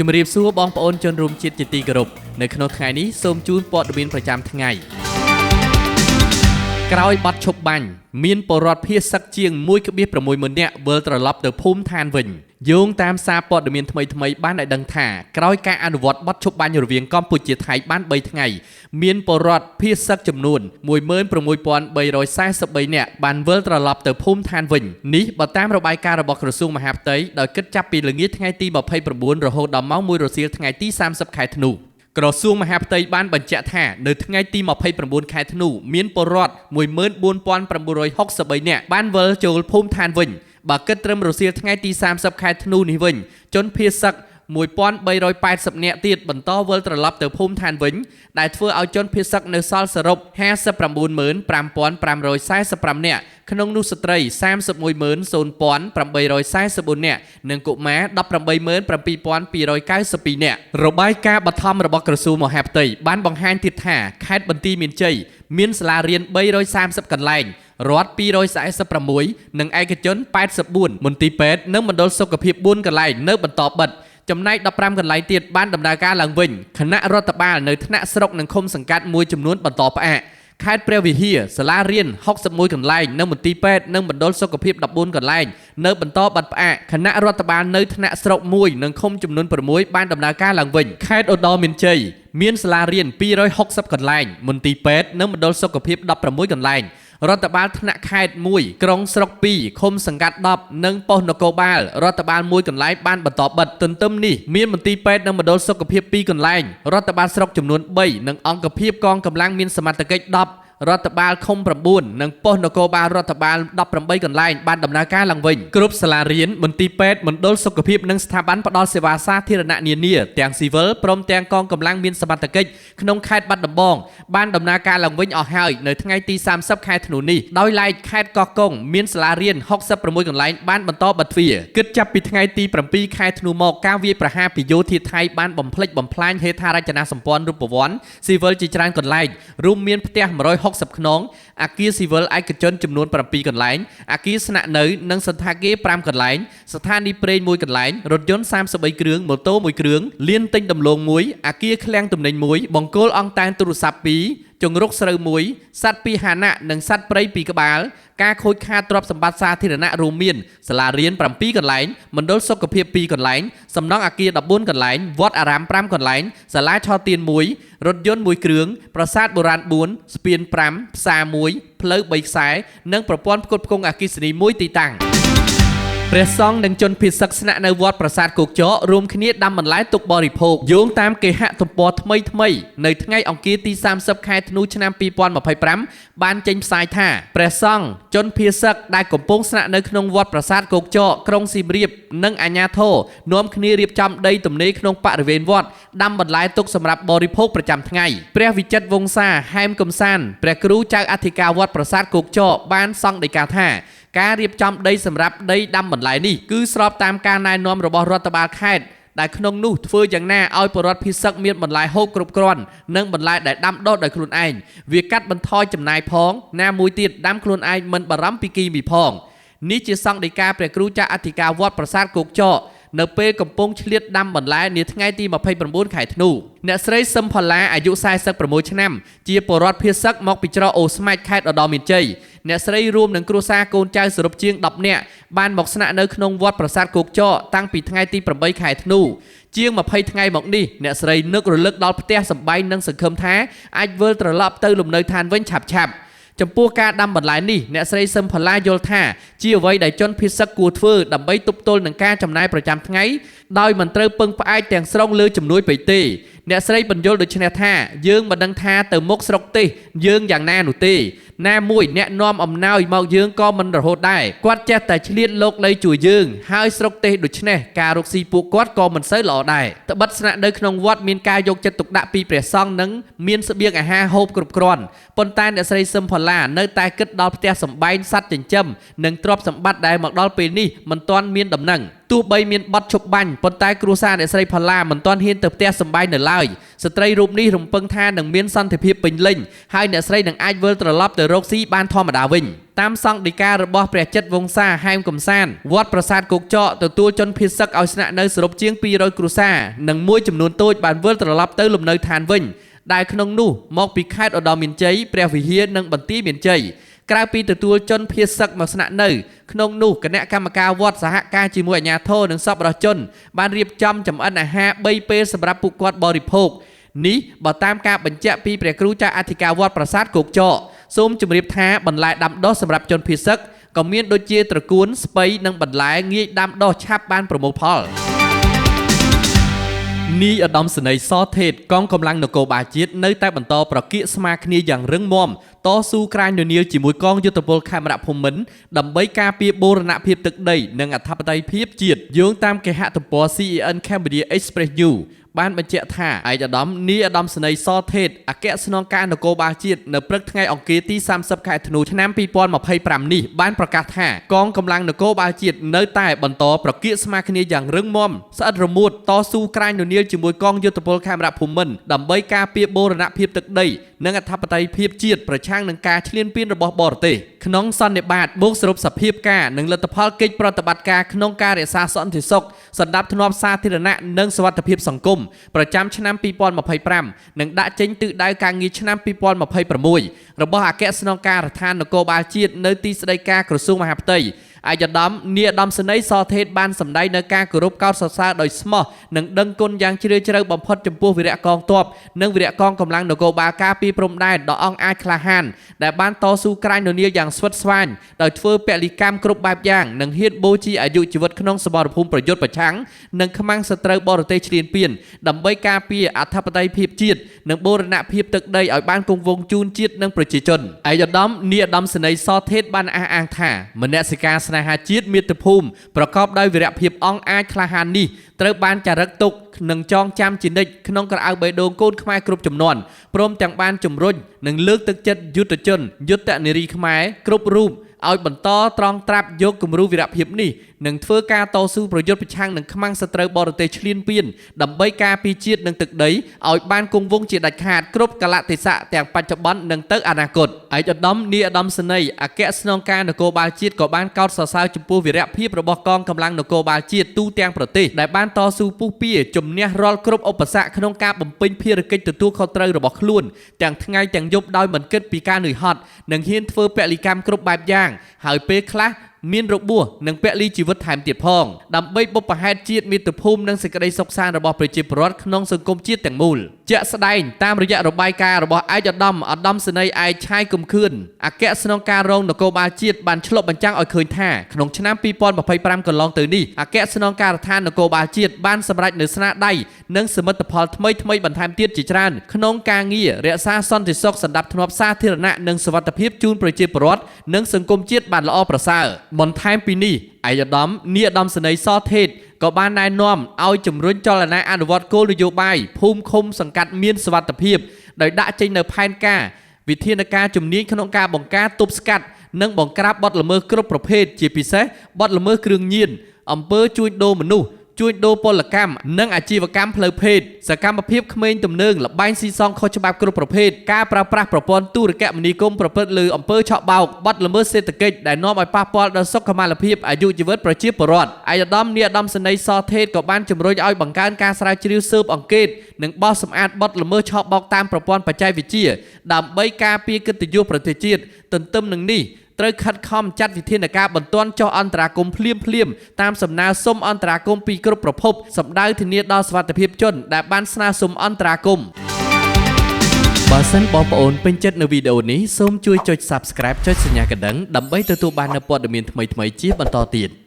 ជំរាបសួរបងប្អូនជនរួមជាតិជាទីគោរពនៅក្នុងថ្ងៃនេះសូមជូនព័ត៌មានប្រចាំថ្ងៃក្រោយបទឈប់បាញ់មានពលរដ្ឋភៀសសឹកជាង 1.6 ម៉ឺននាក់វិលត្រឡប់ទៅភូមិឋានវិញយោងតាមសារព័ត៌មានថ្មីៗបានឲ្យដឹងថាក្រោយការអនុវត្តបទឈប់បាញ់រវាងកម្ពុជាថៃបាន3ថ្ងៃមានពលរដ្ឋភៀសសឹកចំនួន 16,343 នាក់បានវិលត្រឡប់ទៅភូមិឋានវិញនេះបើតាមរបាយការណ៍របស់ក្រសួងមហាផ្ទៃដោយគិតចាប់ពីល្ងាចថ្ងៃទី29រហូតដល់ម៉ោង1រសៀលថ្ងៃទី30ខែធ្នូក្រសួងមហាផ្ទៃបានបញ្ជាក់ថានៅថ្ងៃទី29ខែធ្នូមានពលរដ្ឋ 14,963 នាក់បានវិលចូលភូមិឋានវិញបើគិតត្រឹមរសៀលថ្ងៃទី30ខែធ្នូនេះវិញជនភៀសសឹក 1380 នាក់ទៀតបន្តវិលត្រឡប់ទៅភូមិឋានវិញដែលធ្វើឲ្យជនភៀសសឹកនៅសល់សរុប 595,545 នាក់ក្នុងនោះស្ត្រី 310,844 នាក់និងកុមារ 187,292 នាក់របាយការណ៍បឋមរបស់ក្រសួងមហាផ្ទៃបានបង្ហាញទៀតថាខេត្តបន្ទាយមានជ័យមានសាលារៀន330កន្លែងរដ្ឋ246និងឯកជន84មន្ទីរពេទ្យនិងមណ្ឌលសុខភាព4កន្លែងនៅបន្តបិទចំណែក15កន្លែងទៀតបានដំណើរការឡើងវិញគណៈរដ្ឋបាលនៅថ្នាក់ស្រុកនិងឃុំសង្កាត់មួយចំនួនបន្តផ្អាកខេត្តព្រះវិហារសាលារៀន61កន្លែងនៅមន្ទីរពេទ្យនិងមណ្ឌលសុខភាព14កន្លែងនៅបន្តបិទផ្អាកគណៈរដ្ឋបាលនៅថ្នាក់ស្រុក1និងឃុំចំនួន6បានដំណើរការឡើងវិញខេត្តឧត្តរមានជ័យមានសាលារៀន260កន្លែងមន្ទីរពេទ្យនិងមណ្ឌលសុខភាព16កន្លែងរដ្ឋបាលថ្នាក់ខេត្ត1ក្រុងស្រុក2ឃុំសង្កាត់10និងប៉ុស្តិ៍នគរបាលរដ្ឋបាល1កន្លែងបានបន្តបិទទន្ទឹមនេះមានមន្ទីរពេទ្យនិងមណ្ឌលសុខភាព2កន្លែងរដ្ឋបាលស្រុកចំនួន3និងអង្គភាពកងកម្លាំងមានសមត្ថកិច្ច10រដ្ឋបាលឃុំ9និងប៉ុស្តិ៍នគរបាលរដ្ឋបាល18កន្លែងបានដំណើរការឡើងវិញគ្រប់សាលារៀនមន្ទីរពេទ្យមណ្ឌលសុខភាពនិងស្ថាប័នផ្ដល់សេវាសាធារណៈនានាទាំងស៊ីវិលព្រមទាំងកងកម្លាំងមានសមត្ថកិច្ចក្នុងខេត្តបាត់ដំបងបានដំណើរការឡើងវិញអស់ហើយនៅថ្ងៃទី30ខែធ្នូនេះដោយឡែកខេត្តកោះកុងមានសាលារៀន66កន្លែងបានបន្តបិទទ្វារគិតចាប់ពីថ្ងៃទី7ខែធ្នូមកការវាយប្រហារពីយោធាថៃបានបំផ្លិចបំផ្លាញហេដ្ឋារចនាសម្ព័ន្ធរូបវន្តស៊ីវិលជាច្រើនកន្លែងរួមមានផ្ទះ160ខ្នងអគារស៊ីវិលឯកជនចំនួន7កន្លែងអគារស្នាក់នៅនិងសណ្ឋាគារ5កន្លែងស្ថានីយ៍ប្រេង1កន្លែងរថយន្ត33គ្រឿងម៉ូតូ1គ្រឿងលានទិញដំឡូង1អគារឃ្លាំងទំនិញ1បង្គោលអង់តែនទូរស័ព្ទ2ជង្រុកស្រូវ1សត្វពាហនៈនិងសត្វព្រៃ2ក្បាលការខូចខាតទ្រព្យសម្បត្តិសាធារណៈរួមមានសាលារៀន7កន្លែងមណ្ឌលសុខភាព2កន្លែងសំណង់អគារ14កន្លែងវត្តអារាម5កន្លែងសាលាឆទាន1រថយន្ត1គ្រឿងប្រាសាទបុរាណ4ស្ពាន5ផ្សារ1ផ្លូវ3ខ្សែនិងប្រព័ន្ធផ្គត់ផ្គង់អគ្គិសនី1ទីតាំងព្រះសង្ឃនិងជនភៀសសឹកស្នាក់នៅវត្តប្រាសាទគោកចករួមគ្នាដាំបន្លែទុកបរិភោគយោងតាមគេហទំព័រថ្មីៗនៅថ្ងៃអង្គារទី30ខែធ្នូឆ្នាំ2025បានចេញផ្សាយថាព្រះសង្ឃជនភៀសសឹកដែលកំពុងស្នាក់នៅក្នុងវត្តប្រាសាទគោកចកក្រុងសៀមរាបនិងអាជ្ញាធរនាំគ្នារៀបចំដីទំនេរក្នុងបរិវេណវត្តដាំបន្លែទុកសម្រាប់បរិភោគប្រចាំថ្ងៃព្រះវិចិត្រវង្សាហែមកំសានព្រះគ្រូចៅអធិការវត្តប្រាសាទគោកចកបានសង់ដីកាថាការរៀបចំដីសម្រាប់ដីដាំបន្លែនេះគឺស្របតាមការណែនាំរបស់រដ្ឋបាលខេត្តដែលក្នុងនោះធ្វើយ៉ាងណាឲ្យពលរដ្ឋភៀសសឹកមានបន្លែហូបគ្រប់គ្រាន់និងបន្លែដែលដាំដុះដោយខ្លួនឯងវាកាត់បន្ថយចំណាយផងណាមួយទៀតដាំខ្លួនឯងមិនបារម្ភពីគីមីផងនេះជាសង្ឃដីកាព្រះគ្រូចៅអធិការវត្តប្រាសាទគោកចកនៅពេលកំពុងឆ្លៀតដាំបន្លែនាថ្ងៃទី29ខែធ្នូអ្នកស្រីសឹមផល្លាអាយុ46ឆ្នាំជាពលរដ្ឋភៀសសឹកមកពីច្រកអូស្មាច់ខេត្តឧត្តរមានជ័យអ្នកស្រីរួមនឹងគ្រួសារកូនចៅសរុបជាង10នាក់បានមកស្នាក់នៅក្នុងវត្តប្រាសាទគោកចកតាំងពីថ្ងៃទី8ខែធ្នូជាង20ថ្ងៃមកនេះអ្នកស្រីនឹករលឹកដល់ផ្ទះសម្បែងនិងសង្ឃឹមថាអាចវិលត្រឡប់ទៅលំនៅឋានវិញឆាប់ៗចំពោះការដាំបន្លែនេះអ្នកស្រីសឹមផល្លាយល់ថាជាអ្វីដែលជនភៀសសឹកគួរធ្វើដើម្បីទប់ទល់នឹងការចំណាយប្រចាំថ្ងៃដោយមិនត្រូវពឹងផ្អែកទាំងស្រុងលើជំនួយពេកទេអ្នកស្រីបញ្យល់ដូច្នេះថាយើងមិនដឹងថាទៅមុខស្រុកទេសយើងយ៉ាងណានោះទេណាមួយអ្នកនាំអំណោយមកយើងក៏មិនរហូតដែរគាត់ចេះតែឆ្លៀតលោកលៃជួយយើងហើយស្រុកទេសដូច្នេះការរកស៊ីពួកគាត់ក៏មិនសូវល្អដែរត្បិតស្នាក់នៅក្នុងវត្តមានការយកចិត្តទុកដាក់ពីព្រះសង្ឃនិងមានស្បៀងអាហារហូបគ្រប់គ្រាន់ប៉ុន្តែអ្នកស្រីសឹមផល្លានៅតែគិតដល់ផ្ទះសម្បែងសត្វចិញ្ចឹមនិងទ្រព្យសម្បត្តិដែលមកដល់ពេលនេះមិនទាន់មានដំណឹង ទោះបីមានបទឈប់បាញ់ប៉ុន្តែគ្រួសារអ្នកស្រីផល្លាមិនទាន់ហ៊ានទៅផ្ទះសម្បែងនៅឡើយស្ត្រីរូបនេះរំពឹងថានឹងមានសន្តិភាពពេញលេញហើយអ្នកស្រីនឹងអាចវិលត្រឡប់ទៅរកស៊ីបានធម្មតាវិញតាមសង្ឃដីការបស់ព្រះចិត្តវង្សាហែមកំសាន្តវត្តប្រាសាទគោកចកទទួលជនភៀសសឹកឲ្យស្នាក់នៅសរុបជាង200គ្រួសារនិងមួយចំនួនតូចបានវិលត្រឡប់ទៅលំនៅឋានវិញដែលក្នុងនោះមកពីខេត្តឧត្តរមានជ័យព្រះវិហារនិងបន្ទាយមានជ័យក្រៅពីទទួលជនភៀសសឹកមកស្នាក់នៅក្នុងនោះគណៈកម្មការវត្តសហការជាមួយអាជ្ញាធរនិងសប្បុរសជនបានរៀបចំចម្អិនអាហារ3ពេលសម្រាប់ពួកគាត់បរិភោគនេះបើតាមការបញ្ជាក់ពីព្រះគ្រូចៅអធិការវត្តប្រាសាទគោកចកសូមជម្រាបថាបន្លែដាំដុះសម្រាប់ជនភៀសសឹកក៏មានដូចជាត្រកួនស្ពៃនិងបន្លែងាយដាំដុះឆាប់បានប្រមូលផលនាយឧត្តមសេនីយ៍សថេតកងកម្លាំងនគរបាលជាតិនៅតែបន្តប្រកៀកស្មាគ្នាយ៉ាងរឹងមាំតស៊ូក្រាញននៀលជាមួយកងយុទ្ធពលខេមរៈភូមិន្ទដើម្បីការពារបូរណភាពទឹកដីនិងអធិបតេយ្យភាពជាតិយោងតាមគេហទំព័រ CEN Cambodia Express News បានបញ្ជាក់ថាឯកឧត្តមនាយឧត្តមសេនីយ៍សថេតអគ្គស្នងការនគរបាលជាតិនៅព្រឹកថ្ងៃអង្គារទី30ខែធ្នូឆ្នាំ2025នេះបានប្រកាសថាកងកម្លាំងនគរបាលជាតិនៅតែបន្តប្រកៀកស្មាគ្នាយ៉ាងរឹងមាំស្អិតរមួតតស៊ូក្រាញននៀលជាមួយកងយុទ្ធពលខេមរៈភូមិន្ទដើម្បីការពារបូរណភាពទឹកដីនិងអធិបតេយ្យភាពជាតិប្រឆាំងនឹងការឈ្លានពានរបស់បរទេសក្នុងសន្និបាតបូកសរុបសភាពការនិងលទ្ធផលកិច្ចប្រតិបត្តិការក្នុងការរក្សាសន្តិសុខសណ្ដាប់ធ្នាប់សាធារណៈនិងសុវត្ថិភាពសង្គមប្រចាំឆ្នាំ2025និងដាក់ចេញទិសដៅការងារឆ្នាំ2026របស់អគ្គស្នងការដ្ឋាននគរបាលជាតិនៅទីស្តីការក្រសួងមហាផ្ទៃឯកឧត្តមនាយឧត្តមសេនីយ៍សថេតបានសម្ដែងនៅការគោរពកោតសរសើរដោយស្មោះនិងដឹងគុណយ៉ាងជ្រាលជ្រៅបំផុតចំពោះវីរៈកងទ័ពនិងវីរៈកងកម្លាំងនគរបាលការពារព្រំដែនដ៏អង់អាចក្លាហានដែលបានតស៊ូក្រាញននៀលយ៉ាងស្វិតស្វាញដោយធ្វើពលិកម្មគ្រប់បែបយ៉ាងនិងហ៊ានបូជាអាយុជីវិតក្នុងសមរភូមិប្រយុទ្ធប្រឆាំងនឹងខ្មាំងសត្រូវបរទេសឈ្លានពានដើម្បីការពារអធិបតេយ្យភាពជាតិនិងបូរណភាពទឹកដីឲ្យបានគង់វង្សជូនជាតិនិងប្រជាជនឯកឧត្តមនាយឧត្តមសេនីយ៍សថេតបានអះអាងថាមនសិការស្នេហាជាតិមាតុភូមិប្រកបដោយវីរភាពអង់អាចក្លាហាននេះត្រូវបានចារឹកទុកនិងចងចាំជានិច្ចក្នុងក្រអៅបេះដូងកូនខ្មែរគ្រប់ជំនាន់ព្រមទាំងបានជំរុញនិងលើកទឹកចិត្តយុទ្ធជនយុទ្ធនារីខ្មែរគ្រប់រូបឲ្យបន្តត្រង់ត្រាប់យកគំរូវីរភាពនេះនិងធ្វើការតស៊ូប្រយុទ្ធប្រឆាំងនឹងខ្មាំងសត្រូវបរទេសឈ្លានពានដើម្បីការពារជាតិនិងទឹកដីឲ្យបានគង់វង្សជាដាច់ខាតគ្រប់កាលៈទេសៈទាំងបច្ចុប្បន្ននិងទៅអនាគតឯកឧត្តមនាយឧត្តមសេនីយ៍អគ្គស្នងការនគរបាលជាតិក៏បានកោតសរសើរចំពោះវីរភាពរបស់កងកម្លាំងនគរបាលជាតិទូទាំងប្រទេសដែលបានតស៊ូពុះពៀជំនះរាល់គ្រប់ឧបសគ្គក្នុងការបំពេញភារកិច្ចទទួលខុសត្រូវរបស់ខ្លួនទាំងថ្ងៃទាំងយប់ដោយមិនគិតពីការនឿយហត់និងហ៊ានធ្វើពលិកម្មគ្រប់បែបយ៉ាងហើយពេលខ្លះមានរបួសនិងពលីជីវិតថែមទៀតផងដើម្បីបុព្វហេតុជាតិមាតុភូមិនិងសេចក្តីសុខសាន្តរបស់ប្រជាពលរដ្ឋក្នុងសង្គមជាតិទាំងមូលជាក់ស្ដែងតាមរយៈរបាយការណ៍របស់ឯកឧត្តមឧត្តមសេនីយ៍ឯកឆាយគំខឿនអគ្គស្នងការរងនគរបាលជាតិបានឆ្លុះបញ្ចាំងឲ្យឃើញថាក្នុងឆ្នាំ2025កន្លងទៅនេះអគ្គស្នងការដ្ឋាននគរបាលជាតិបានសម្រេចនូវស្នាដៃនិងសមិទ្ធផលថ្មីៗបន្ថែមទៀតជាច្រើនក្នុងការងាររក្សាសន្តិសុខសណ្ដាប់ធ្នាប់សាធារណៈនិងសុវត្ថិភាពជូនប្រជាពលរដ្ឋនិងសង្គមជាតិបានល្អប្រសើរបន្ថែមពីនេះឯកឧត្តមនាយឧត្តមសេនីយ៍សថេតក៏បានណែនាំឲ្យជំរុញចលនាអនុវត្តគោលនយោបាយភូមិឃុំសង្កាត់មានសុវត្ថិភាពដោយដាក់ចេញនូវផែនការវិធានការជំនាញក្នុងការបង្ការទប់ស្កាត់និងបង្ក្រាបបទល្មើសគ្រប់ប្រភេទជាពិសេសបទល្មើសគ្រឿងញៀនអំពើជួញដូរមនុស្សជួញដូរពលកម្មនិងអាជីវកម្មផ្លូវភេទសកម្មភាពក្មេងទំនើងល្បែងស៊ីសងខុសច្បាប់គ្រប់ប្រភេទការប្រើប្រាស់ប្រព័ន្ធទូរគមនាគមន៍ប្រព្រឹត្តលើអំពើឆក់បោកបទល្មើសសេដ្ឋកិច្ចដែលនាំឲ្យប៉ះពាល់ដល់សុខុមាលភាពអាយុជីវិតប្រជាពលរដ្ឋឯកឧត្តមនាយឧត្តមសេនីយ៍សថេតក៏បានជំរុញឲ្យបង្កើនការស្រាវជ្រាវស៊ើបអង្កេតនិងបោះសម្អាតបទល្មើសឆក់បោកតាមប្រព័ន្ធបច្ចេកវិទ្យាដើម្បីការពារកិត្តិយសប្រទេសជាតិទន្ទឹមនឹងនេះត្រូវខិតខំចាត់វិធានការបន្ទាន់ចុះអន្តរាគមន៍ភ្លាមៗតាមសំណើសុំអន្តរាគមន៍ពីគ្រប់ប្រភពសម្ដៅធានាដល់សុវត្ថិភាពជនដែលបានស្នើសុំអន្តរាគមន៍បើសិនបងប្អូនពេញចិត្តនៅវីដេអូនេះសូមជួយចុច Subscribe ចុចសញ្ញាកណ្ដឹងដើម្បីទទួលបាននូវព័ត៌មានថ្មីៗជាបន្តទៀត។